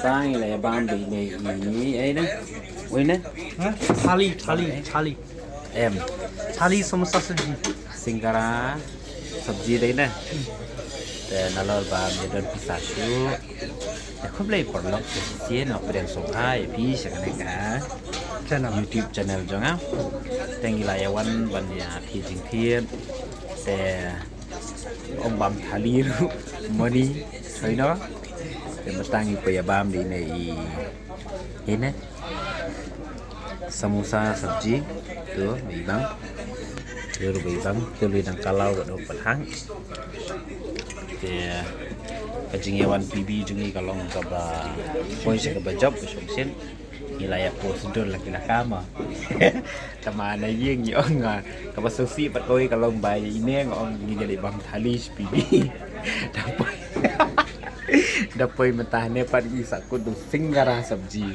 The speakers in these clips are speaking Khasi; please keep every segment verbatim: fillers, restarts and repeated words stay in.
Tang ila ya bam di ne ini ai ne. Oi ne. Thali, thali, thali. Em. Thali samosa sabji. Singara sabji dei ne. Te nalor bam ya don pisa shu. Te khublei paralok te shisien nga pdiang sngewbha ïa phi sha kane ka Channel. YouTube channel jong nga. Te ngi la ïa wan ban ïa thied jingthied. Te ong bam thali ruh moni. Hoi no. Te mynta ngi poi ïa bam di ne i ine. Samosa sabji. Tu ba i bang. Tu ruh ba i bang. Tu ruh dang kalau ba dang pathang. Te ka jingïawan P B jong ngi ka long kaba poi sha kaba jop ka shong shin. Ngi la ïa post dur la ki la kama. Tama na ïing ngi ong nga kaba sngewsih pat kawei ka long ba ine nga ong ngi ïa dei bam thali sha P B. Da poi da poi mynta ne pat ngi sa kut du singara sabji.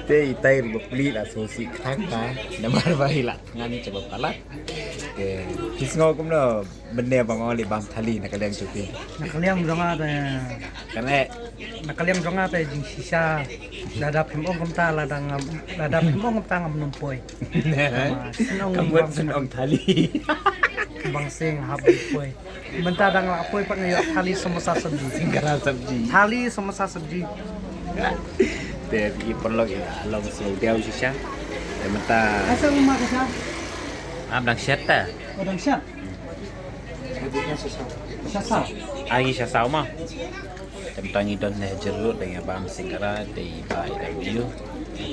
Te itai ruh ba pli la sngewsih kthang ta namar ba i la thngan sha ba palat. Te phi sngew kumno? Mynne ba nga ong dei bam thali na ka liang jong phi. Na ka liang jong nga te Kan eh na ka liang jong nga te jingshisha. Lada phim ong kumta lada ngam lada phim ong kumta ngam nym poi. Ka mut shen ong thali. Bang sing hap poi. Mynta dang la poi pat nga ïoh thali samosa sabji. Singara sabji. Thali samosa sabji. Te i paralok i la long sngewdiaw shisha. Te mynta Asa uma kasa. Am dang shet ta. Odang shat. Sasa. Ai sha saw ma. Te mynta ngi don ne jerut dang ïa bam singara te i ba i dang ïu.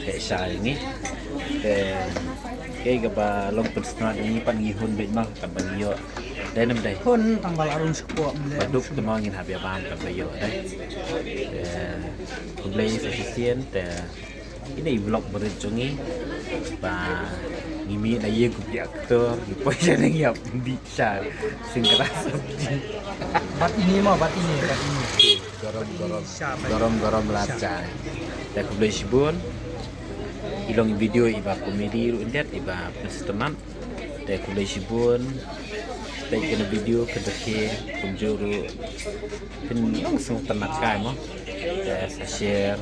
Te sha ngi. Te kei kaba long pynsnat ngi pat ngi hun beit ma kaba ngi ïoh. Dei nam dei. Hun tang ba la rung shapoh mle. Ba duk te ma ngin hap ïa bam kaba ïoh dei. Te khublei sa shisien te ine i vlog barit jong ngi ba ngi mih na ïing u bri actor ngi poi sha nang ïap di sha singara sabji. Bat ini ma bat ini bat ini. Garam garam Sha ba. Garam garam la cha. Te khublei shibun. I long i video i ba comedy ruh indet i ba pynsnat. Te khublei shibun. Te kane video ka dake kumjuh ruh phin ong sngewtynnat kai mo. Te sa share,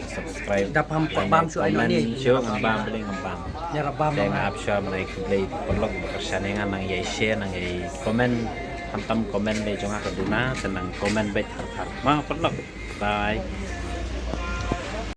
sa subscribe. Da pam pam shu ai no ni. Shu ngam bam beli ngam bam. Ya ra bam. Te nga ap shu am nai khublei paralok ba kyrshan ïa nga nang ïai share nang ïai comment. Tam tam comment le jong nga ka duna te nang comment beit har har. Ma paralok. Bye.